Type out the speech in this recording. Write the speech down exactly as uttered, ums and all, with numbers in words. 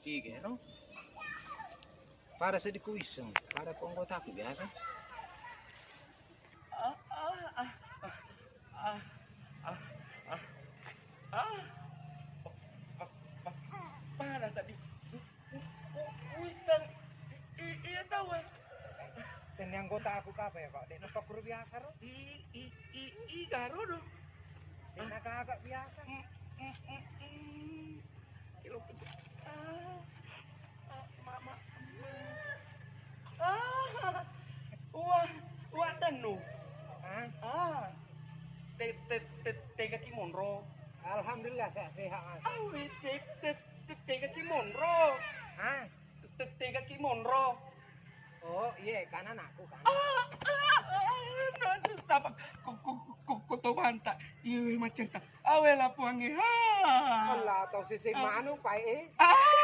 Tiga, no? Pada seddi ku isseng, pada ku anggotaku biasa. Ah, ah, ah, ah, ah, ah, ah, ah. Pa-, pa-, pa-, pada seddi. U-, u-, u-, isseng. I-, i-, iya tau, eh. Seni anggotaku kapa ya, Pak? Dek, napa kuru biasa, ro? I-, i-, i-, i-, garo, do. Dek, nagaga biasa. Mm, mm, mm, mm. Kilo pede-, ah, ah, mama, ah, wah, wah, danu. Hah? Ah, te-, te-, te-, tega ki monro. Alhamdulillah, sehat-sehat, Mas. Awi, te-, te-, te-, tega ki monro. Hah? Te-, tega ki monro. Oh, iya, kan anakku, kan. Ah, ah, ah, ah, aduh, tapa, ku, ku, ku, ku, ku, to banta. Iya, macenta. Awe la puangnge. Ah. Allah, tau sese manu, Pak, eh. Ah.